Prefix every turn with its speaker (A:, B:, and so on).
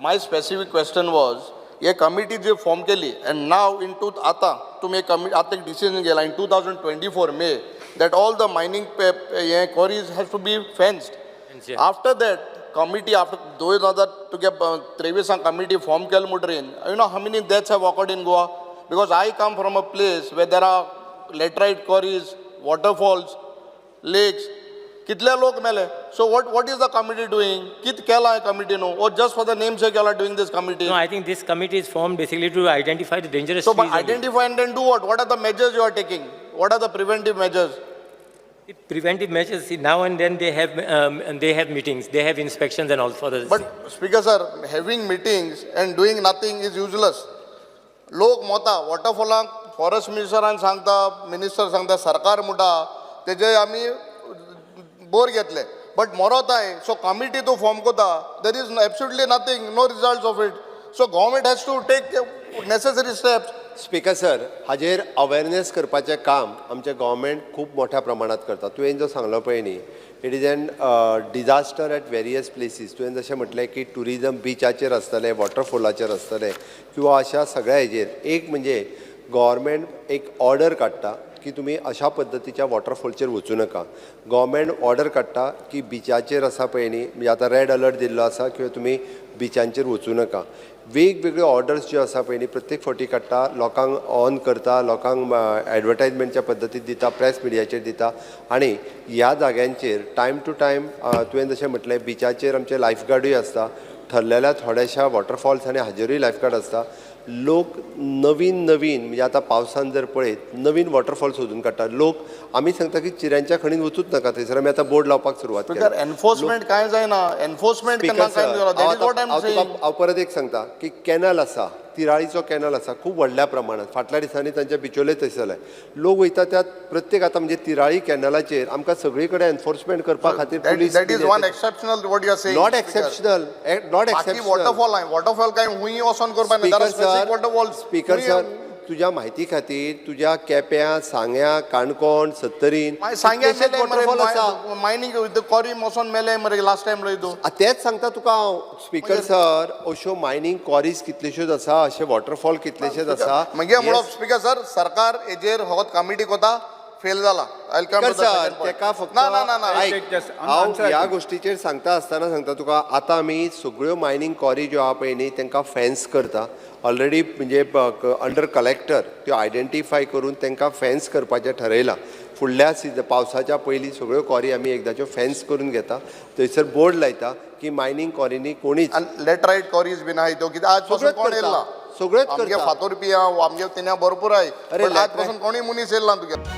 A: My specific question was, hey committee ji form केली and now in two आतां तुमी कमी आतां एक decision घेला in 2024 May that all the mining hey quarries has to be fenced. After that committee, after 2000 तुगे 23 साक committee form केल म्हणटरीन, you know how many deaths have occurred in Goa? Because I come from a place where there are laterite quarries, waterfalls, lakes. कितले लोक मेले. So what is the committee doing? कित केलां कमिटीन, or just for the name sake you are doing this committee?
B: No, I think this committee is formed basically to identify the dangerous
A: So, but
B: trees only.
A: Identify and then do what? What are the measures you are taking? What are the preventive measures?
B: Preventive measures, see, now and then they have meetings, they have inspections and all for the.
A: But Speaker sir, having meetings and doing nothing is useless. लोक Mota वॉटरफॉलांक, forest मिनिस्टरान सांगता, minister सांगता, सरकार म्हणटा तेजे आमी बोर घेतले, but मरोताय. So committee तूं form करता, there is absolutely nothing, no result of it. So government has to take necessary steps.
C: Speaker sir, हाजेर अवेरनेस करपाचें काम आमचें गव्हर्मेंट खूब मोठ्या प्रमाणात करता. तुवें जो सांगलो पळय न्ही, it is an disaster at various places. तुवें जशें म्हटलें की ट्युरिजम बिचाचेर आसतलें, वॉटरफॉलाचेर आसतलें किंवा अशा सगळ्या हेजेर, एक म्हणजे गव्हर्मेंट एक ऑर्डर काडटा की तुमी अशा पद्दतीच्या वॉटरफॉलचेर वचूं नाका. गव्हर्मेंट ऑर्डर काडटा की बिचाचेर आसा पळय न्ही, म्हणजे आतां रेड अलर्ट दिल्लो आसा किंवा तुमी बिचांचेर वचूं नाका. वेगवेगळ्यो ऑर्डर्स ज्यो आसा पळय न्ही, प्रत्येक फावटी काडटा, लोकांक ऑन करता, लोकांक एडवर्टायजमेंटच्या पद्दतीन दिता, प्रेस मिडियाचेर दिता आनी ह्या जाग्यांचेर टायम टू टायम, तुवें जशें म्हटलें, बिचाचेर आमचे लायफ गार्डूय आसता. ठरलेल्या थोड्याशा वॉटरफॉल्स आनी हाजेरूय लायफ गार्ड आसता. लोक नवीन नवीन, म्हणजे आतां पावसान जर पळयत, नवीन वॉटरफॉल सोदून काडटा लोक. आमी सांगता की चिऱ्यांच्या खणीन वचूच नाका. थंयसर आमी आतां बोर्ड लावपाक सुरवात
A: स्पीकर,
C: केल्या.
A: एनफोर्समेंट कांय जायना. एनफोर्समेंट
C: स्पीकर
A: केन्ना कांय
C: सर,
A: जायना. That is what I am
C: हांव तुका
A: सेइंग.
C: हांव परत एक सांगता की कॅनल आसा, तिराळीचो कॅनल आसा खूब व्हडल्या प्रमाणात. फाटल्या दिसांनी तांच्या बिचोले थंय जाले. लोक वयता त्या प्रत्येक, आतां म्हणजे तिराळी कॅनलाचेर आमकां सगळी कडेन एनफोर्समेंट करपा खातीर police.
A: That is one exceptional what you are saying.
C: Not exceptional, not
A: बाकी
C: एक्सेप्शनल.
A: वॉटरफॉल आहे, वॉटरफॉल काय हुंय वचोन करपा.
C: Speaker sir,
A: waterfall.
C: Speaker sir, तुझ्या म्हायती खातीर, तुझ्या केप्यां, सांग्यां, काणकोण, सत्तरीन
A: सांग्या
C: वॉटरफॉल आसा.
A: मायनिंग कॉरी वचोन मेले मरे लास्ट टायम लय तूं.
C: तेच सांगता तुका हांव, स्पीकर सर, अश्यो मायनींग क्वॉरीज कितल्योश्योच आसा, अशे वॉटरफॉल कितलेशेच आसा.
A: मागीर म्हणप, स्पीकर सर, सरकार हेजेर फकत कमिटी कोता, फेल जाला. I come
C: speaker sir, तेका फक्त
A: ना ना ना ना.
C: आयक, हांव ह्या गोष्टीचेर सांगता आसतना सांगता तुका, आतां आमी सगळ्यो मायनींग क्वॉरी ज्यो आहा पळय न्ही, तांकां फेन्स करता ऑलरेडी. म्हणजे अंडर कलेक्टर त्यो आयडेंटिफाय करून तांकां फेन्स करपाचें ठरयलां. फुडल्या सिजन पावसाच्या पयलीं सगळ्यो क्वॉरी आमी एकदाच्यो फेन्स करून घेता. थंयसर बोर्ड लायता की मायनींग क्वॉरींनी कोणीच
A: आनी लेटरायट कॉरीज बीन आहाय त्यो, कित्याक आज पासून
C: सगळ्योच
A: कोण
C: करता.
A: येयला?
C: सगळ्योच
A: आमगे
C: करता.
A: फातोरपी आहा, आमगे तेन्ना भरपूर आहाय.
C: अरे,
A: पण आज पासून कोणूय मनीस येयला तुगे.